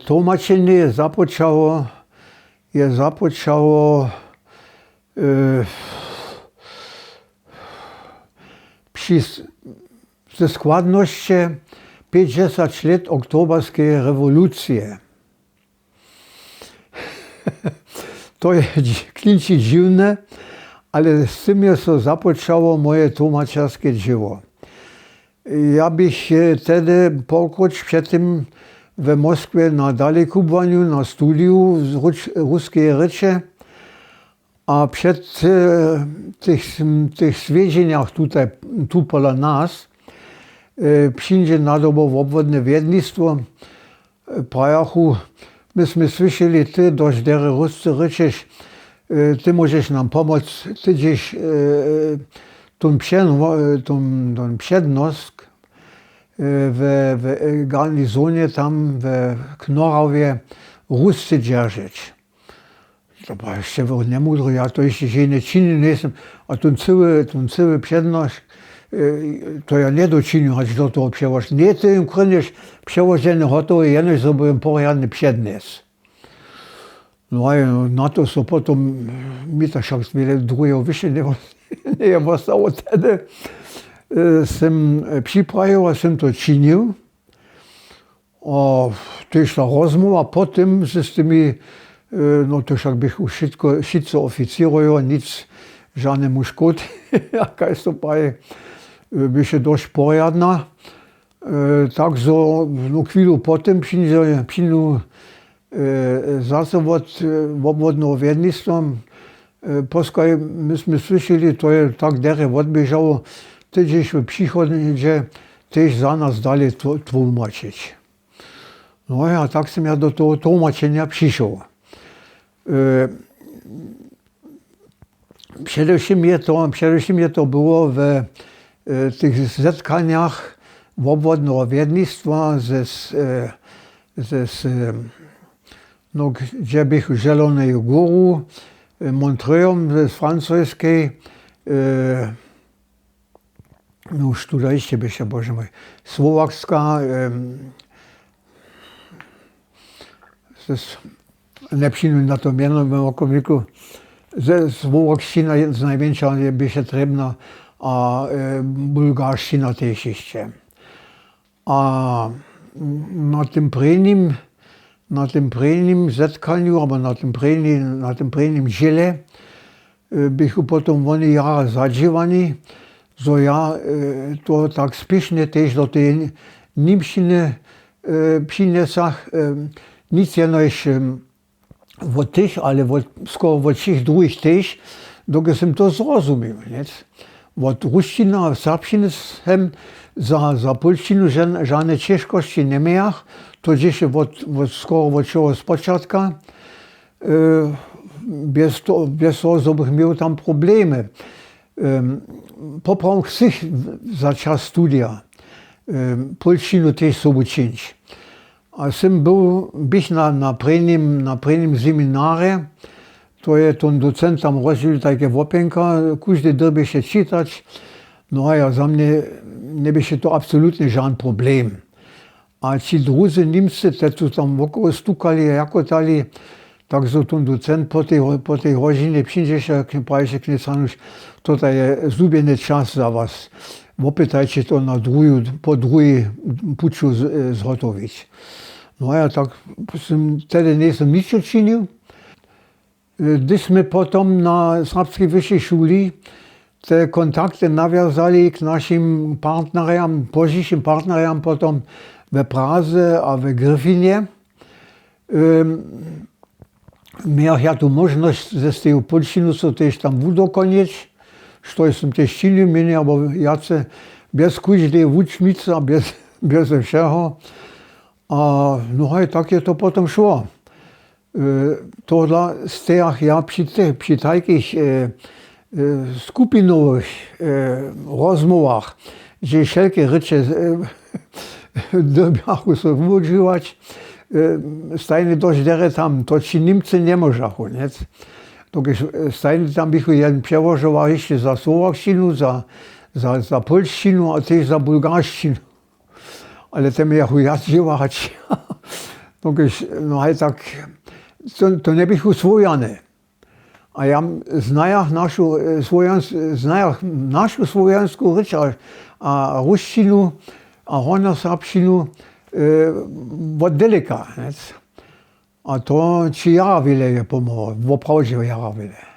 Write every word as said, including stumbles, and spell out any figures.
Tołmačenje je započało je započało při ze składnosće pjećdźesać lět oktoberskeje rewolucije. To je klinči dźiwne, ale z tym je so započało moje tołmačerske dźěło. Ja běch tehdy pokróć před tym we moskwje na dalekubłanju na studiju ruskeje rěče a před tych swjedźenjach tu pola nas přińdźe nadobo wobwodne wjednistwo. Prajachu, my smy słyšeli, ty dosć derje rusce rěčeš, ty móžeš nam pomoc, ty dźeš tón přednostk w garnizonje tam w knorawje rusce dźeržeć. To była hišće njemudro, ja to hišće ženje činił njejsym. A tón cyły tón cyły přednošk, to ja njedočinił hač do toho přełožk nje ty jim krynješ přełožene hotowe jenož zo bywam porjadny přednjes. No a na to so potom mi to wšak wjele druheho wyše njeje wostało tehdy sym připrajił a sym to činił. A tež ta rozmołwa po tym z tymi, no to wšak běchu wšitcy oficěrojo nic žanemu škód, a kaž so praji, běše dosć porjadna. Tak zo chwilu po tym přińdu zaso wot wobwodneho wjednistwa. Poskaj my smy słyšeli, to je tak derje wotběžało, ty dźeš w přichodnje tež za nas dale tłómačić. No a tak sym ja do toho tłómačenja přišoł. Předewšěm je to było w tych zetkanjach wobwodneho wjednistwa ze hdźe běchu želoneju góru, montreuxom z francojskej, no študa hišće běše bože mój, słowakska, njepřińdu na to mjeno w mym wokomniku. Słowakšćina znajmjeńša běše trěbna, a bulgaršćina tež hišće. A na tym prěnim na tym prěnim zetkanju abo na tym prěnim dźěle běchu potom woni jara zadźěłani, zo ja to tak spěšnje tež do teje němšćiny přinjesach, nic jenož wot tych ale skoro wot wšěch druhich tež, dokelž sym to zrozumił. Wot rusćiny a serbšćiny sem za pólšćinu žane ćežkosći njemějach. To dźěše skoro wot wšeho spočatka, bjez toho zo bych měł tam problemy. Poprawom chcych za čas studija pólšćinu tež sobu čińć. A sym był běch na prěnim seminarje. To je tón docent tam rozdźělił tajke wopjenka, kóždy dyrbješe čitać. No a ja za mnje njeběše to absolutnje žan problem. A ći druzy nimsce te tu tam wokoło stukali a jakotali, tak zo tón docent po tej hodźinje přińdźeše a prajiše knjec hanuš, to ta je zhubjeny čas za was. Wopytajće to na druhi po druhi puću zhotowić. No a ja tak sym tehdy njejsym ničo činił. Hdyž smy potom na serbskej wyšej šuli te kontakty nawjazali k našim partnerjam pózdźišim partnerjam potom we praze a we gryfinje, mějach ja tu móžnosć ze steju pólšćinu so tež tam wudokonjeć, štož sym tež činił mjenje abo wjace bjez kóždeje wučmicy a bjeze wšeho. A no haj tak je to potom šło. Tohodla stejach ja při tajkich skupinowych rozmołwach, hdźež wšelke rěče dyrbjachu so wudźěłać, stajnje dosć derje tam to ći nimcy njemóžachu njeco, dokelž stajnje tam běchu jedn přełožowar hišće za słowakšćinu, za pólšćinu a tež za bulgaršćinu. Ale te mějachu wjac dźěłać. Dokelž no haj tak to njeběchu słowjany. A ja znajach našu słowjansku rěč a rusćinu a hornjoserbšćinu wot deleka. A to ći jara wjele je pomogło, woprawdźe jara wjele.